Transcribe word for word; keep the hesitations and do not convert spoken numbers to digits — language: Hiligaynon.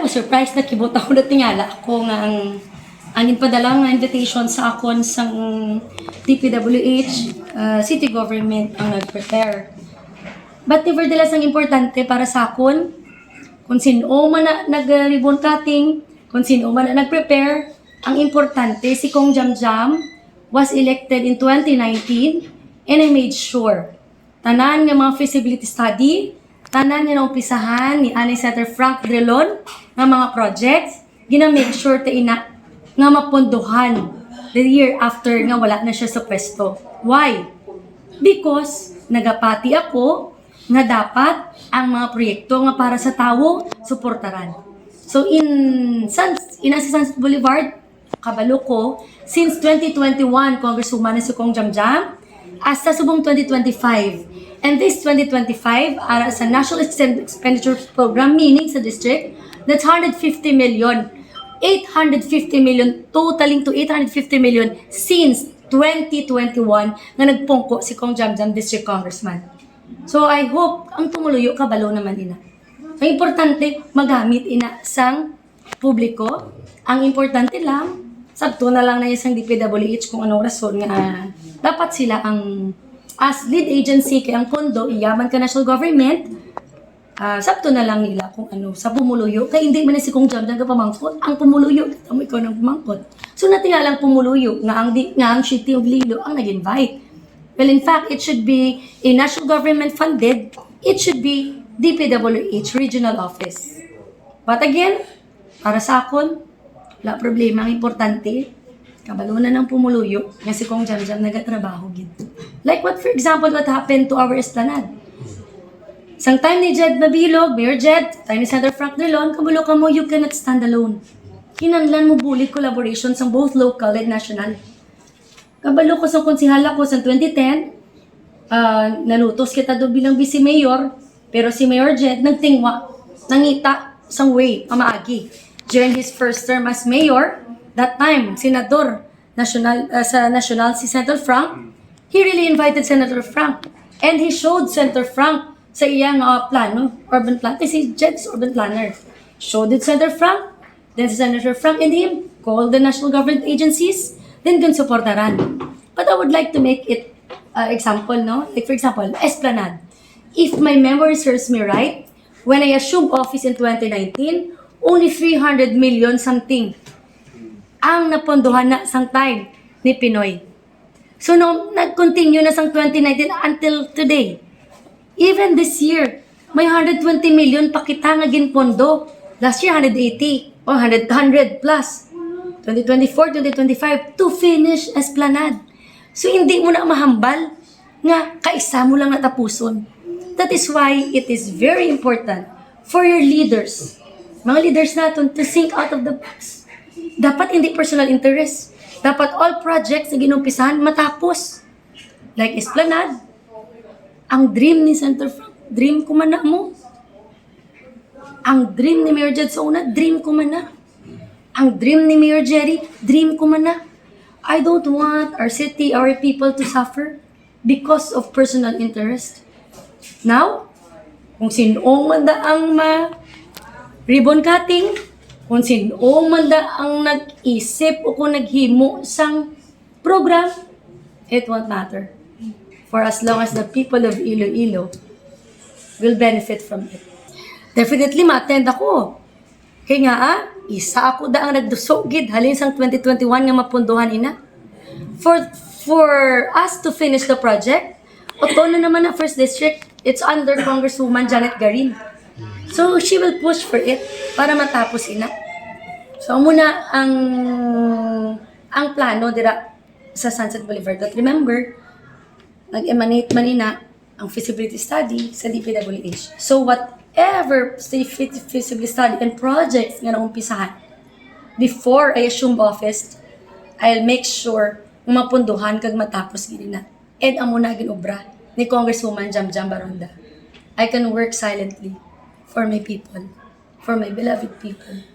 Surprise na kibot ako na tingala ako nga ang, ang ginpadala nga invitation sa akon sang D P W H, uh, city government ang nag-prepare. But nevertheless, ang importante para sa akon, kung sino man na nag-ribbon cutting, kung sino man na nag-prepare, ang importante si Cong Jamjam was elected in twenty nineteen, and I made sure tanan nga mga feasibility study, tanan nga naumpisahan ni anay Senator Frank Drilon nga mga projects, gina-make sure ta ina nga mapondohan the year after nga wala na siya sa pwesto. Why? Because nagapati ako nga dapat ang mga proyekto nga para sa tawo suportaran. So in San, in sa Sunset Boulevard, kabalo ko, since twenty twenty-one, Congresswoman na si Cong Jamjam, hasta subong twenty twenty-five. And this twenty twenty-five, ara sa National Extend-, Expenditure Program, meaning sa district, that's hundred fifty million. Eight hundred fifty million, totaling to eight hundred fifty million since twenty twenty-one nga nagpungko si Cong Jamjam District Congressman. So I hope ang pumuluyo kabalo naman ina. Ang importante, magamit ina sang publiko. Ang importante lang, sabto na lang na isang D P W H kung anong rason nga, ah, dapat sila ang, as lead agency kay ang pondo, iyaman ka national government, ah, sabto na lang nila kung ano, sa pumuluyo. Kay hindi man na si Cong Jamjam ka pamangkot, ang pumuluyo, kita mo ikaw nang pamangkot. So, natingala ang pumuluyo nga ang, di, nga ang City of Iloilo ang nag-invite. Well, in fact, it should be a national government funded, it should be D P W H regional office. But again, para sa akon, wala problema. Ang importante, kabalo na ng pumuluyo nga si Cong Jamjam nagatrabaho gid. Like what, for example, what happened to our Esplanade. Sang time ni Jed Mabilog, Mayor Jed, time ni Senator Frank Drilon, kabalo kamo, you cannot stand alone. Kinahanglan mo bulig collaboration sang both local and national. Kabalo ko sa konsehal ako sa twenty ten, ah, nalutos kita do bilang vice mayor, pero si Mayor Jed nagtingwa, nangita sang way pamaagi. During his first term as mayor, that time, senador, national, ah, sa national si Senator Frank, he really invited Senator Frank. And he showed Senator Frank sa iya nga plano, urban plan. Kasi si Jed is urban planner. Showed it Senator Frank, then si Senator Frank and him called the national government agencies, then ginsuportaran. But I would like to make it, uh, example, no? Like, for example, Esplanade. If my memory serves me right, when I assumed office in twenty nineteen, only three hundred million something ang napondohan na sang time ni Pinoy. So, no, nag-continue na sang twenty nineteen until today. Even this year, may hundred twenty million pa kita nga ginpondo. Last year, hundred eighty, or hundred, hundred plus. Twenty twenty-four, twenty twenty-five, to finish Esplanade. So, hindi mo na mahambal nga kaisa mo lang natapuson. That is why it is very important for your leaders, mga leaders naton, to think out of the box. Dapat hindi personal interest. Dapat all projects na ginumpisahan matapos. Like Esplanade, ang dream ni Senator Frank, dream ko man na mo. Ang dream ni Mayor Jed sa una, dream ko man na. Ang dream ni Mayor Jerry, dream ko man na. I don't want our city, our people to suffer because of personal interest. Now, kung sino man da ang ma ribbon cutting, kung sino man da ang nag-isip o kung naghimo sang program, it won't matter. For as long as the people of Iloilo will benefit from it. Definitely, ma-attend ako. Kay nga, ah, isa ako da ang nagduso gid halin sang twenty twenty-one nga mapunduhan ina. For, for us to finish the project, otono naman ang first district, it's under Congresswoman Janet Garin. So, she will push for it para matapos ina. So, amo na ang, ang plano dira sa Sunset Boulevard. But remember, nag-emanate man ina ang feasibility study sa D P W H. So, whatever sa feasibility study and projects nga naumpisahan before I assume office, I'll make sure nga mapunduhan kag matapos gid na. And amo na ginobra ni Congresswoman Jamjam Baronda. I can work silently for my people, for my beloved people.